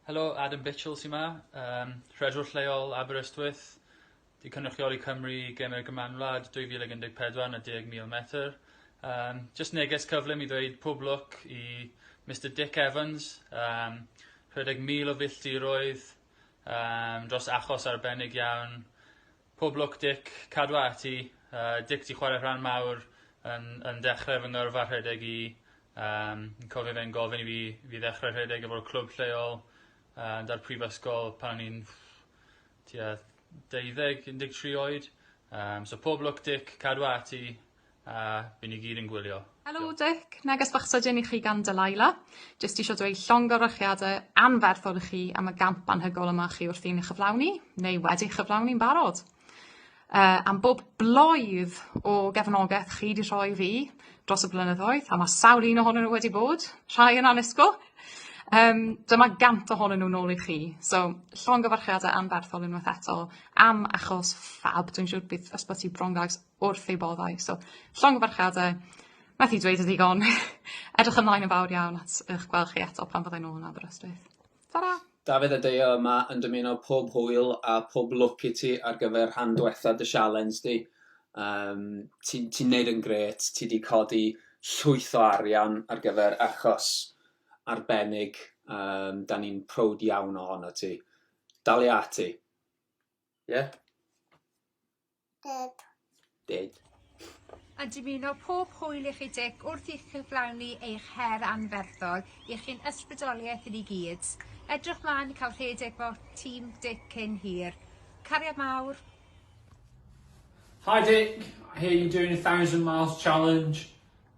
Helo, Adam Bitchell sy 'ma, yym rhedwr lleol Aberystwyth. 'Di cynrychioli Cymru i Gemau'r Gymanwlad 2014 yn y 10,000 metr. Yym jyst neges cyflym i ddweud pob lwc i Mister Dick Evans yym rhedeg 1,000 o filltiroedd yym dros achos arbennig iawn. Pob lwc Dick, cadwa ati. Yy Dick 'di chwarae rhan mawr yn yn dechre fy ngyrfa rhedeg i Yym fi'n cofio fe'n gofyn i fi i fi ddechre rhedeg efo'r clwb lleol yy 'da'r prifysgol pan o'n i'n tua deuddeg 13 oed. Yym so pob lwc Dick cadw ati a by' ni gyd yn gwylio. Helo Dick, neges bach sydyn i chi gan Delilah. Jyst isio dweud llongyfarchiade anferthol i chi am y gamp anhygoel yma chi wrthi'n ei chyflawni, neu wedi chyflawni'n barod. Yy am bob blwydd o gefnogaeth chi 'di rhoi fi dros y blynyddoedd, a ma' sawl un ohonyn nhw wedi bod, rhai yn annisgwl. Yym dyma gant ohonyn nhw nôl i chi. So llongyfarchiade anferthol unwaith eto am achos ffab, dwi'n siŵr bydd Ysbyty Bronglais wrth eu boddau. So llongyfarchiade, methu dweud y ddigon. Edrych ymlaen yn fawr iawn at 'ych gweld chi eto pan fyddai nôl yn Aberystwyth. Tara! Dafydd a Deio yma yn dymuno pob hwyl a pob lwc i ti ar gyfer rhan dwetha dy sialens di. Yym ti'n ti'n neud yn grêt, ti 'di codi llwyth o arian ar gyfer achos arbennig, yym 'dan ni'n prowd iawn ohonot ti. Dalia ati. Ie? Ded. Ded. A dymuno pob hwyl i chi Dic wrth i chi cyflawni eich her anferthol, i chi'n ysbrydoliaeth i ni gyd. Edrych mlaen i cael rhedeg fo tîm Dic cyn hir. Cariad mawr. Hi Dick, I hear you're doing a thousand miles challenge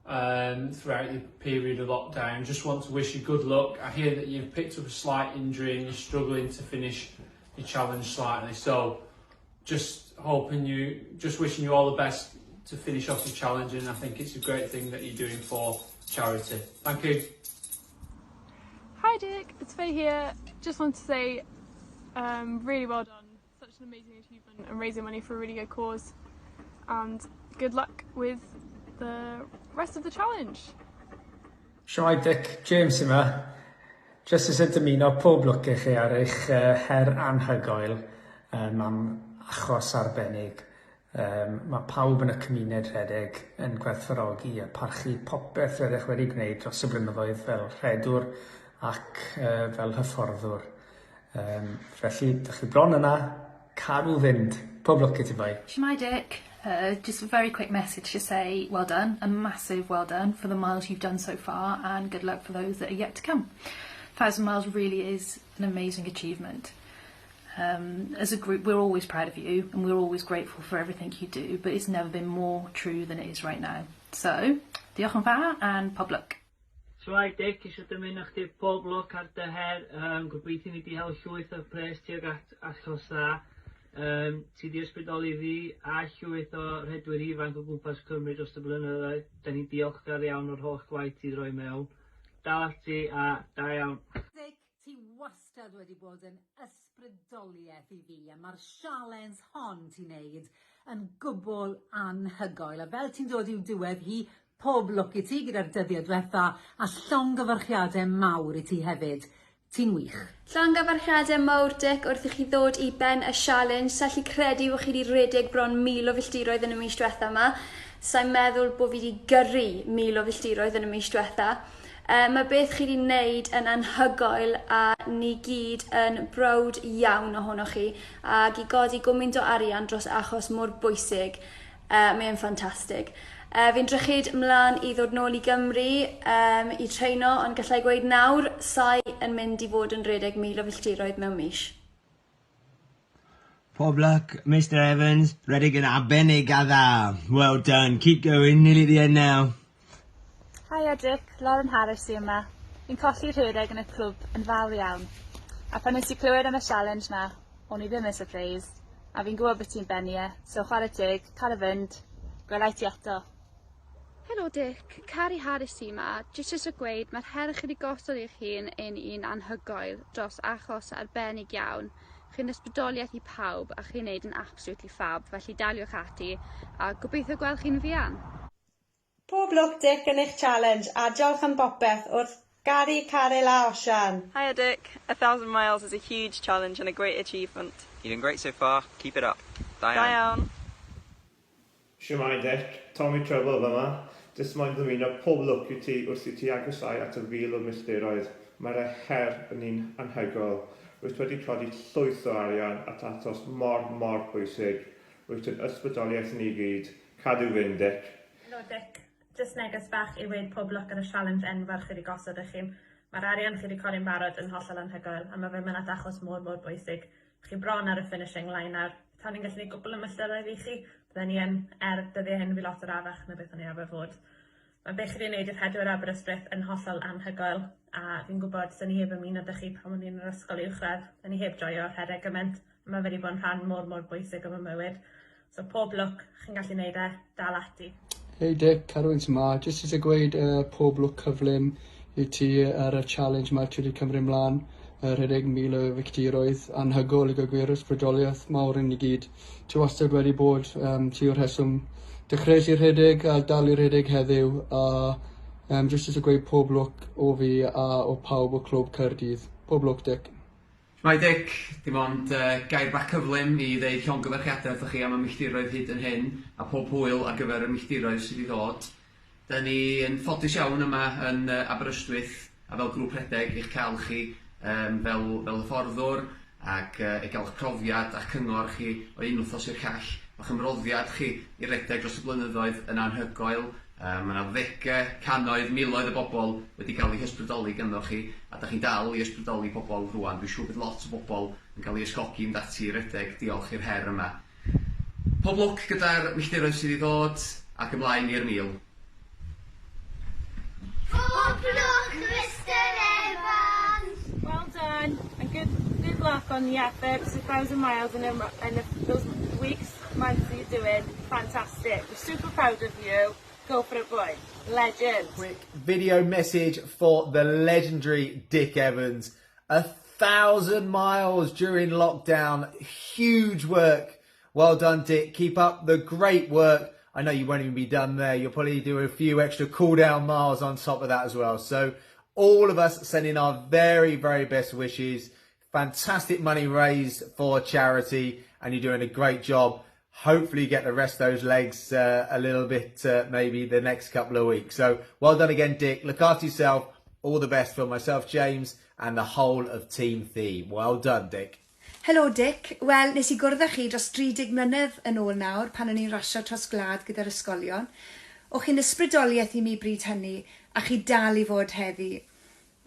um, throughout the period of lockdown. Just want to wish you good luck. I hear that you've picked up a slight injury and you're struggling to finish your challenge slightly. So just hoping you, just wishing you all the best to finish off your challenge and I think it's a great thing that you're doing for charity. Thank you. Hi Dick, it's Faye here. Just want to say um, really well done. Such an amazing achievement and raising money for a really good cause. And good luck with the rest of the challenge. Shwmae Dic, James sy 'ma. Jyst isie dymuno pob lwc i chi ar eich yy her anhygoel yym am achos arbennig. Yym ma' pawb yn y cymuned rhedeg yn gwerthfawrogi a parchu popeth rydych wedi gwneud dros y blynyddoedd fel rhedwr ac yy fel hyfforddwr. Yym felly 'dych chi bron yna, cadw fynd. Pob lwc i ti boi. Shwmae Dic, uh just a very quick message to say well done, a massive well done for the miles you've done so far and good luck for those that are yet to come. Thousand miles really is an amazing achievement. Um as a group we're always proud of you and we're always grateful for everything you do but it's never been more true than it is right now. So, diolch yn fawr and pob lwc. Shwmae Dic, isio dymuno chdi pob lwc ar dy her, yym gobeithio nei di hel llwyth o pres tuag at achos dda. Yym ti 'di ysbrydoli fi a llwyth o rhedwyr ifanc o gwmpas Cymru dros y blynyddoedd. 'Da ni'n diolchgar iawn o'r holl gwaith ti 'di roi mewn. Dal ati a da iawn. Dic, ti wastad wedi bod yn ysbrydoliaeth i fi a ma'r sialens hon ti'n neud yn gwbwl anhygoel a fel ti'n dod i'w diwedd hi, pob lwc i ti gyda'r dyddie dwetha a llongyfarchiade mawr i ti hefyd. Ti'n wych. Llongyfarchiade mowr Dic wrth i chi ddod i ben y sialens. Sa allu credu bo chi 'di redeg bron 1,000 o filltiroedd yn y mis dwetha 'ma. Sai'n meddwl bo fi 'di gyrru 1,000 o filltiroedd yn y mis dwetha. Yy ma' beth chi 'di neud yn anhygoel a ni gyd yn browd iawn ohonoch chi ag i godi gwmynt o arian dros achos mor bwysig yy mae e'n ffantastig. Yy fi'n drychyd mlan i ddod nôl i Gymru yym i treino ond gallai gweud nawr sai yn mynd i fod yn redeg 1,000 o filltiroedd mewn mis. Pob lwc Mister Evans, rhedeg yn arbennig a dda. Well done, keep going, nearly at the end now. Hiya Dic, Lauren Harris sy yma. Fi'n colli rhedeg yn y clwb yn fawr iawn. A pan nes i clywed am y sialens 'ma, o'n i ddim yn surprised, a fi'n gwybod bod ti'n bennu e, so chwarae teg, cal y fynd, gwela i ti eto. Helo Dic, Cari Harris sy 'ma, jyst isio gweud ma'r her chi 'di gosod i'ch hun yn un anhygoel dros achos arbennig iawn. Chi'n ysbrydoliaeth i pawb a chi'n neud yn absolutely fab felly daliwch ati a gobeithio gweld chi'n fuan. Pob lwc Dic yn eich challenge a diolch am bopeth wrth Gary, Caryl a Osian. Hiya Dick, a thousand miles is a huge challenge and a great achievement. You're doing great so far, keep it up. Da Da iawn. iawn. Shwmae Dic, Tommy Trouble fyma. Jyst moyn ddymuno pob lwc i ti wrth i ti agosáu at y 1,000 o milltiroedd. Mae'r her yn un anhygoel. Rwyt wedi codi llwyth o arian at atos mor, mor bwysig. Rwyt yn ysbrydoliaeth i ni gyd. Cadw fynd, Dic. Helo Dic, jyst neges bach i weud pob lwc ar y sialens enfawr chi 'di gosod eich hun. Mae'r arian chi 'di codi'n barod yn hollol anhygoel a ma' fe'n mynd at achos mor mor bwysig. Chi bron ar y finishing line nawr. Tawn ni'n gallu neud gwpwl o milltiroedd i chi, bydden ni yn, er dyddiau hyn fi lot arafach na beth o'n i arfer fod. Mae be' chi 'di neud i'r rhedwyr Aberystwyth yn hollol anhygoel a fi'n gwbod swn i heb ymuno 'da chi pan o'n i yn yr ysgol uwchradd, o'n i heb joio rhedeg gyment a ma' fe 'di bod yn rhan mor mor bwysig o fy mywyd. So pob lwc, chi'n gallu neud e, dal ati. Hei Dic, Carwyn sy 'ma. Jyst isie gweud yy pob lwc cyflym i ti ar y challenge 'ma ti 'di cymryd mlan yy rhedeg 1000 o filltiroedd. Anhygoel i gweud gwir, ysbrydolieth mawr i ni gyd. Ti wastad wedi bod yym ti yw'r rheswm dechreues i rhedeg a dal i rhedeg heddiw a yym jyst isie gweud pob lwc o fi a o pawb o clwb Caerdydd. Pob lwc Dic. Shwmae Dic, dim ond gair bach cyflym i ddeud llongyfarchiadau wrthoch chi am y milltiroedd hyd yn hyn, a pob hwyl ar gyfer y milltiroedd sydd i ddod. Da ni yn ffodus iawn yma yn Aberystwyth a fel grŵp rhedeg i'ch cael chi um, fel, fel hyfforddwr ac uh, i gael eich profiad a'ch cyngor chi o un wythnos i'r llall. Mae'ch ymroddiad chi i redeg dros y blynyddoedd yn anhygoel. Mae 'na ddegau, cannoedd, miloedd o bobl wedi cael eu hysbrydoli ganddo chi, a dach chi'n dal i ysbrydoli pobl rŵan. Dwi'n siŵr bydd lot o bobl yn cael eu ysgogi i fynd ati i redeg diolch i'r her yma. Pob lwc gyda'r milltiroedd sydd i ddod, ac ymlaen i'r 1,000. Pob lwc Mister Evans! Well done and good good luck on the effort, it's a thousand miles in a in a those weeks months that you're doing fantastic. We're super proud of you. Go for it boy. Legend. Quick video message for the legendary Dick Evans. 1,000 miles during lockdown. Huge work. Well done, Dick. Keep up the great work. I know you won't even be done there. You'll probably do a few extra cool down miles on top of that as well. So all of us sending our very, very best wishes. Fantastic money raised for charity and you're doing a great job. Hopefully you get the rest of those legs a little bit maybe the next couple of weeks. So well done again, Dick. Look after yourself. All the best for myself, James, and the whole of Team Thee. Well done, Dick. Helo Dic, wel nes i gwrdd â chi dros 30 mlynedd yn ôl nawr pan o'n i'n rasio tros gwlad gyda'r ysgolion. O'ch chi'n ysbrydoliaeth i mi bryd hynny a chi dal i fod heddi.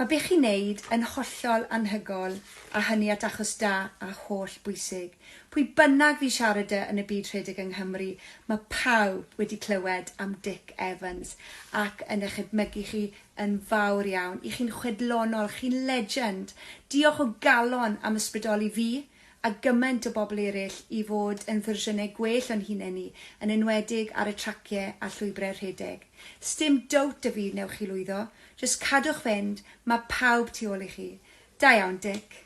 Mae be chi'n neud yn hollol anhygol a hynny at achos da a holl bwysig. Pwy bynnag fi'n siarad â yn y byd rhedeg yng Nghymru, mae pawb wedi clywed am Dic Evans ac yn eich edmygu chi yn fawr iawn. I chi'n chwedlonol, chi'n legend. Diolch o galon am ysbrydoli fi a gymaint o bobl eraill i fod yn fersiynau gwell o'n hunain ni, yn enwedig ar y traciau a llwybrau rhedeg. Sdim doubt 'da fi newch chi lwyddo, jyst cadwch fynd, ma pawb tu ôl i chi. Da iawn Dic.